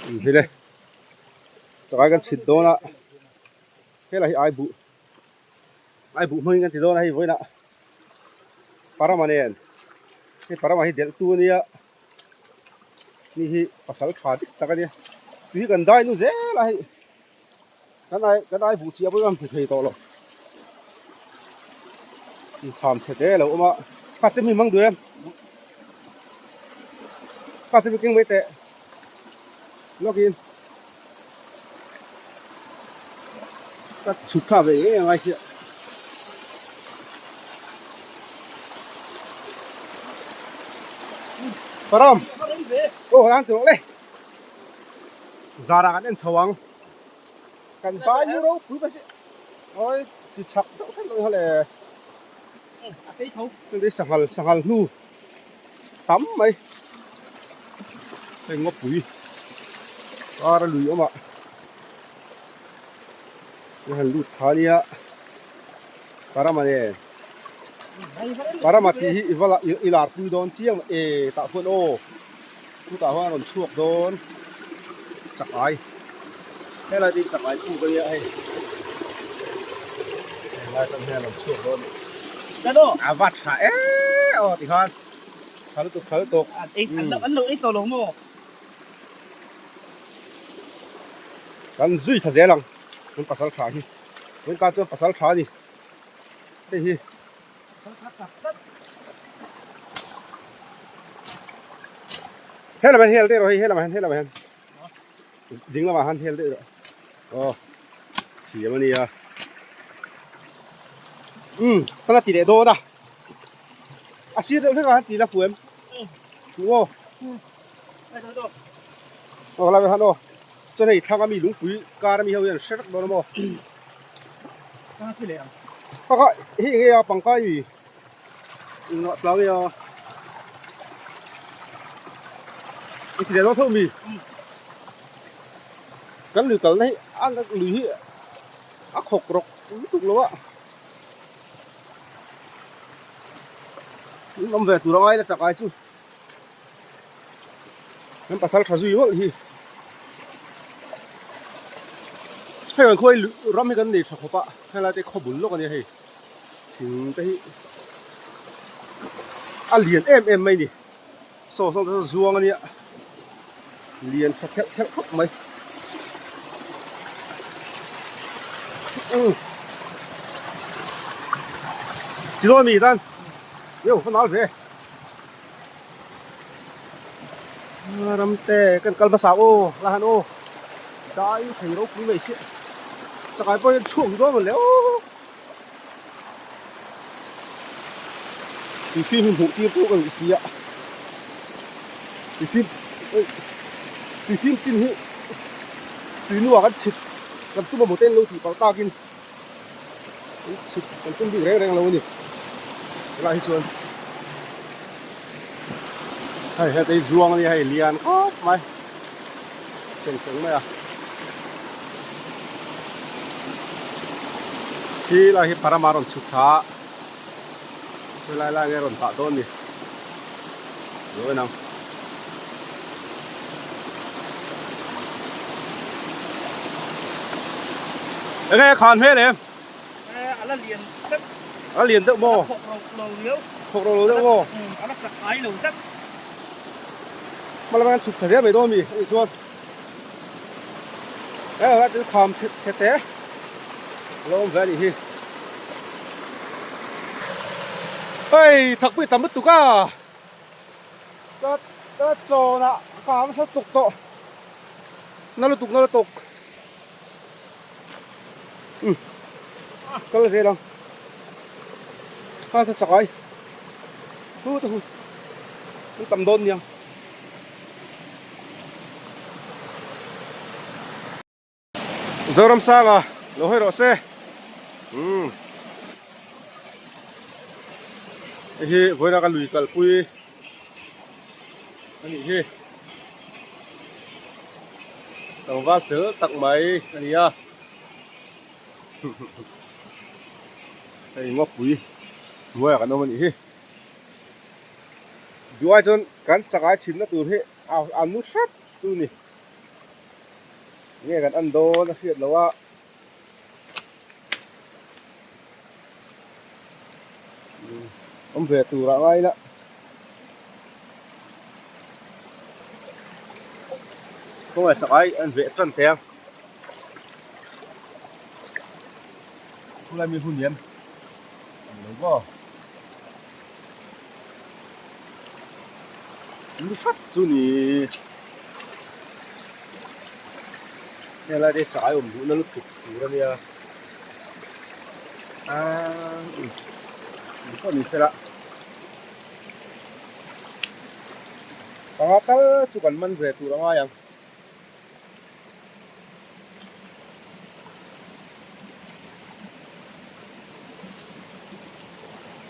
Hi le chakai kan chhit dawn a helai hi ai buh ai buh hmangin kan ti dawn a hei vawiinah parama nen hei parama hi delh tu ania ni hi pasal tha dik tak ania tui hi kan dai nu zel a hei kan ai kan ai buh chiah pawh hi a hmu thei tawh lo inkham chhe te a lo awm a kha che mi hmang duh em kha che mi keng mai teh lawkin ka chhuk thlak ve ngei ang ai sia Param aw han ti rawh le Zara kan en chho ang kan bai nu ropui ka si oi ti chak deuh hret lo hi le a sei tho hei sanghal sanghal hnu tam mai hei ngawpui kar a lui awm ah a han lut tha ania Parama nen Parama tih hi i va i lar pui dawn chiang e tah huan aw chutah huan a rawn chhuak dawn chakai helai te hi chakai puk ania hei helai atang hian a rawn chhuak dawn a va tha e aw tikhan tha lutuk tha lutuk an lo ei tawh lo maw kan zui tha zel ang kan pasal tha hi tun tan chuan pasal tha a ni hei hi he lamah hian hel daih rawh hei he lamah hian he lamah hian ding lamah hian hel daih rawh aw thiam a nia umm ka la ti leh dawn a a sir deuh hlek ah hian ti la fu em fu aw aw la han aw chuan hei thlang ami lungpui kar ami ho hian hre vek dawn a maw Pakhat hi eng nge a pangkai mi engah tlang nge a i ti leh dawn tho mi kan lui kalna hi a lui hi a khawk rawk lutuk lo a in awm ve tur a ngai la chak ai chu kan pasal tha zui mawlh hi hei kan khawi ram hi kan nei tha khawp a helai te khaw bul lawk a nia hei thing te hi a lian em em mai ni saw saw te saw zuang a nia lian tha khelh khelh khawp mai chi dawn mi tan yo ka nal ve. Ram te kan kal hmasa aw la han aw dai thei ropui mai si chakai pawh hian chhuak dawn mawn le aw tui fim hi hmuh tir chu ka duh si a tui fim tui fim chin hi tui nuah kan chhit kan tum a maw te an lo tih palh takin chhit kan tum bik reng reng lo a ni helai hi chuan hei heta hi zuang a nia hei lian khawp mai thleng thleng mai a khi lai hi parama rawn chhuk thla a helai lai nge rawn tah dawn ni lo en ang. Enge khan hmel em? A la lian deuh. A la lian deuh maw? A la khawk ro lo riau. Khawk ro lo deuh maw? A la chak ngai lo tlat. Hma lama hian chhuk tha zel mai dawn mi anih chuan. He lai chu kham chhe chhe te a lo awm ve anih hi. Hei thakpui tam lutuk a. Ka ka chawnah ka ang sa tuk tawh na lutuk na lutuk umm kal zel ang a ta chak ai hu ta hu an tam dawn nia. Zoram sanga lo hawi rawh se umm hei hi vawiina ka lui kalpui a nih hi tlangval fel tak mai a ni a hei ngawpui hnuaiah kan awm a nih hi duh ai chuan kan chakai chhinna tur hi a nu hret chu a ni. Enge kan en dawn a hriat loh a. Awm ve tur ah ngai ila. Khawngaih chak ai an veh tan teh ang. Khulai mi hun hian an lo maw. Ni hrat chu ni. Helai te chai awm duhna lutuk tur a nia. Aaa eng pawh ni sela. Panga tal chu kan man ve tur a ngai ang.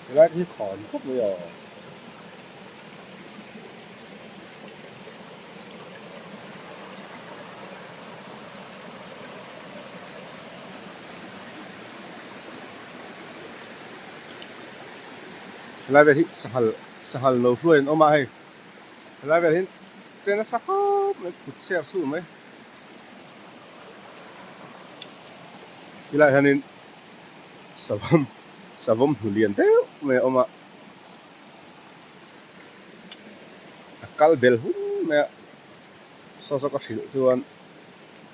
Helai te hi khan khawp mai a. Helai vel hi sanghal sanghal lo hruai an awm a hei helai vel hi che nasa khawp mai kut chhiar suh mai helaiah hianin savawm savawm hnu lian deuh mai a awm a. A kal bel hun mai a, saw saw ka hrilh chuan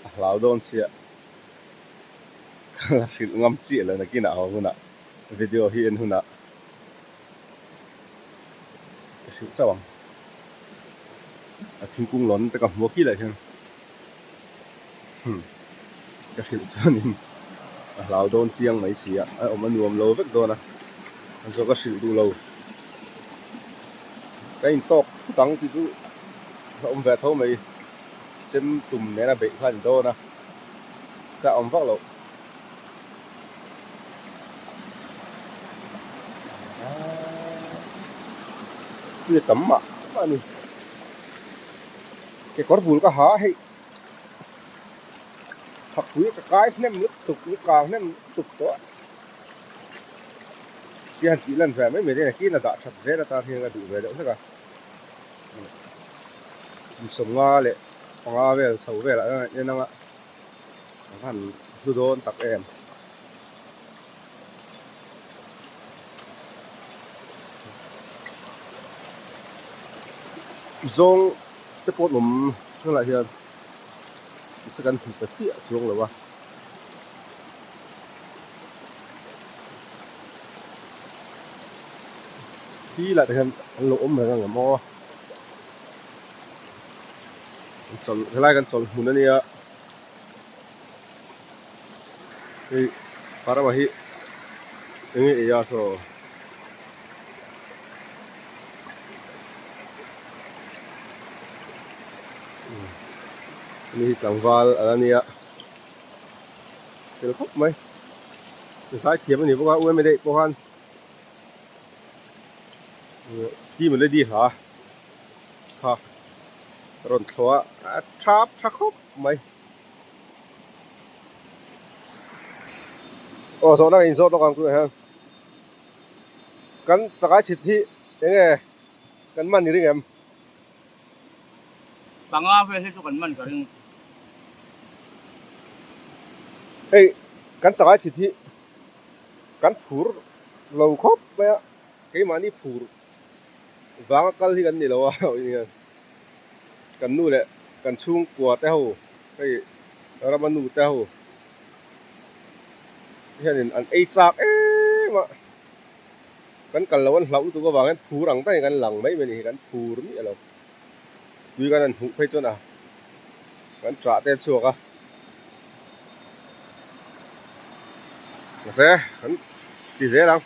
a hlau dawn chiah. Ka la hrilh ngam chiah lo nakinah haw hunah video hi en hunah ka hrilh chauh ang. A thingkung lawn te ka hmu a khi lah hian hmm ka hrilh chuanin a hlau dawn chiang mai si a, a awm a nuam lo vek dawn a, chuan ka hrilh duh lo. Ka intawk thut ang tih chu a awm ve tho mai, chem tum nena beih kha a ni dawn a, chah awm vak loh. Tui a tam mah mah a ni, kekawr bul ka ha a hei thakpui ka kai hnem lutuk kang hnem lutuk tawh a. Ti han tih lan ve mai mai daih a, a dah that zel atan hian a duh ve deuh hlek a. Kum sawmnga leh panga vel chho velah hian en anga a han hlu dawn tak em. Zawng te pawh an awm hnungah hian mahse kan hmu ta chiah chuang lo a. Khi lah te hian an lo awm reng ang maw an chawlh helai kan chawlh hmun ania hei parama hi eng nge ei a saw ani hi tlangval ala nia. Fel khawp mai. Zai thiam a ni bawk a, U Emily pawh khan Pi Melody hla kha rawn thlawh a, a thap tha khawp mai. Aw zawhna ka inzawt lawk ang tunah hian kan chakai chhit hi eng nge kan man i ring em? Panga vel hi chu kan man ka ring. Hei kan chakai chhit hi kan phur lo khawp mai a, keimahni phur vanga kal hi kan ni lo a, kan nu leh kan chhungkua te ho hei rama nu te ho hianin an ei chak em a. Kan kal lo an hlauh lutuk avang hian phur ang takin kan lang mai mai a ni hi, kan phur miah lo. Tui kan han hmuh phei chuan a kan ṭah te a chhuak a. Mahse kan ti zel ang.